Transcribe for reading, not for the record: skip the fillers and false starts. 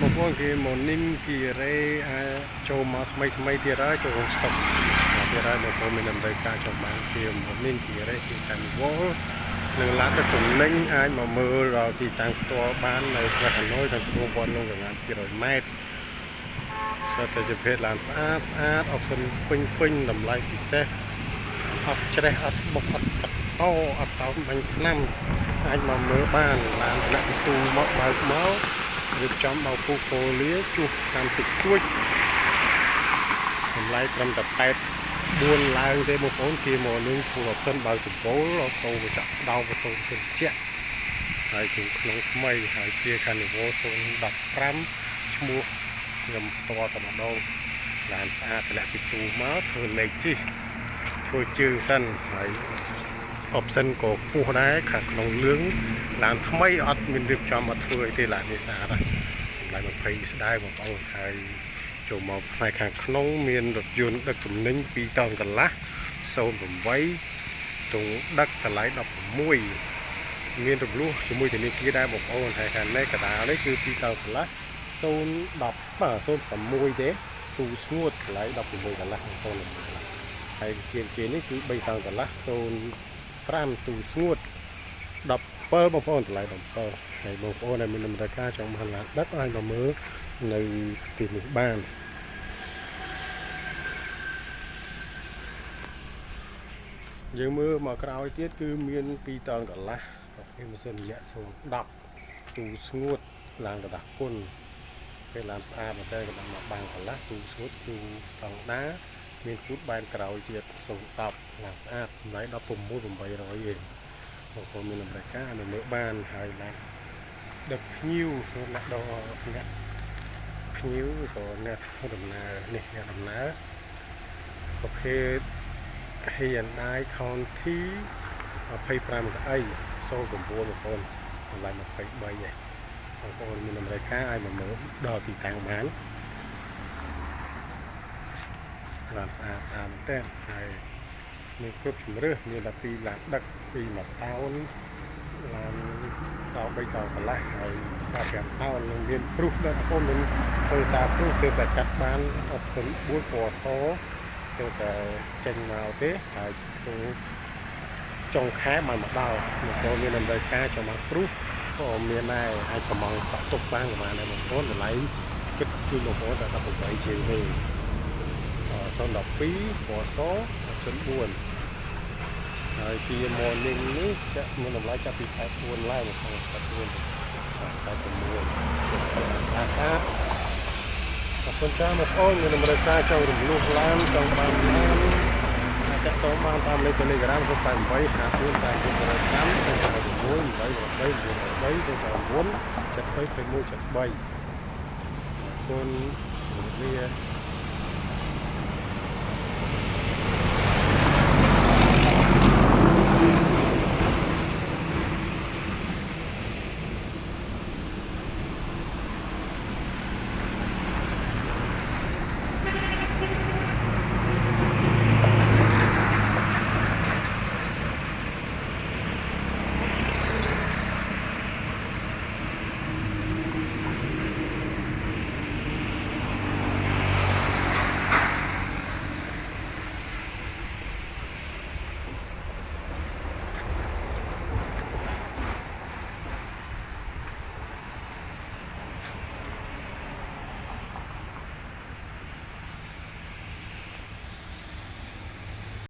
បងប្អូនគេ Morning គីរ៉េអាចចូលមកថ្មីថ្មីទៀតហើយចូលក្នុងស្តុកទៀតហើយបងប្អូនមានតម្រូវការចង់បានគេ Morning គីរ៉េគេ Carnival និងឡានដឹកទំនិញអាចមកមើលដល់ទីតាំងផ្ទាល់បាននៅព្រះហាណូយក្នុងក្រុងវត្តលងកងាន200ម៉ែត្រសុទ្ធតែជាភេទឡានស្អាតស្អាត option ពេញពេញតម្លៃពិសេសអត់ច្រេះអត់បុកអត់កាត់តអត់តោបាញ់ថ្នាំអាចមកមើលបានឡានថ្នាក់បន្ទូមកបើកមករៀបចំបោកពូកូលាជួសតាមតិចតួចតម្លៃត្រឹមតែ84ឡើងទេបងប្អូនគេមកនឹង full option បើកដំបូលអូតូកញ្ចក់ដោម៉ូតូសិនជាក់ហើយគឺក្នុងថ្មីហើយជា Carnival 015ឈ្មោះខ្ញុំផ្ទាល់តែម្ដងឡានស្អាតតម្លាក់ពីទូមកធ្វើលេខជិះធ្វើជើងសិនហើយ option ក៏ខ្ពស់ដែរខាងក្នុងលឿងឡានថ្មីអត់មានរៀបចំអត់ធ្វើអីទេឡាននេះស្អាតហើយតម្លៃ20ស្ដាយបងប្អូនហើយចូលមកផ្នែកខាងក្នុងមានរថយន្តដឹកទំនិញ2តោនកន្លះ08ទងដឹកតម្លៃ16មានរំលោះជាមួយធនាគារដែរបងប្អូនហើយខាងនេះកដាលនេះគឺ2តោនកន្លះ010បាទ06ទេទូស្ងួតតម្លៃ16កន្លះ06កន្លះហើយជាងគេនេះគឺ3តោនកន្លះ05ទូស្ងួត17បងប្អូនតម្លៃ17ហើយបងប្អូនដែលមានតម្រូវការចង់បានឡានដឹកអាចមកមើលនៅទីនេះបានយើងមើលមកក្រោយទៀតគឺមាន2តោនកន្លះប្រភេទម៉ាស៊ីនយៈ010ទូស្ងួតឡានកដាស់គុណពេលឡានស្អាតមែនតើកដាស់មកបានកន្លះទូស្ងួតទូស្តង់ដាមានគូតបែនក្រោយទៀត010ឡានស្អាតតម្លៃ16800ឯងបងប្អូនមានតម្រូវការអាចមើលបានហើយឡានដឹកភ្ញៀវអ្នកដល់អ្នកភ្ញៀវក៏អ្នកធ្វើដំណើរនេះអ្នកដំណើរប្រភេទ Hyundai County 25កៅអី09បងប្អូនតម្លៃ23ឯងបងប្អូនមានតម្រូវការអាចមកមើលដល់ទីតាំងបានឡានស្អាតស្អាតមែនទែនហើយមានគ្រប់ជម្រើសមានដល់ពីឡានដឹកពី1តោនឡានដល់3តោនកន្លះហើយដល់5តោននឹងមានព្រុសដល់បងប្អូនមាន Toyota ព្រុសទើបតែកាត់បាន option 4ពណ៌សទើបតែចេញមកទេហើយធ្វើចុងខែបានមកដល់បងប្អូនមានតម្រូវការចង់មកព្រុសក៏មានដែរអាចកំងកក់ទុកបានក៏បានដែរបងប្អូនតម្លៃគិតជូនបងប្អូនតែ18ជាងទេ012ពណ៌ស option 4ហើយពី morning នេះចាក់មានតម្លៃចាប់ពី84ឡើងបងប្អូន84 86ស្អាតអរគុណច្រើនបងប្អូនមានតម្រូវការចង់រំលោះឡានចង់បានឡានអាចតាក់ទងបានតាមលេខ Telegram 088 54 45 096 88 9 3 099 73 21 73អរគុណជម្រាបលា។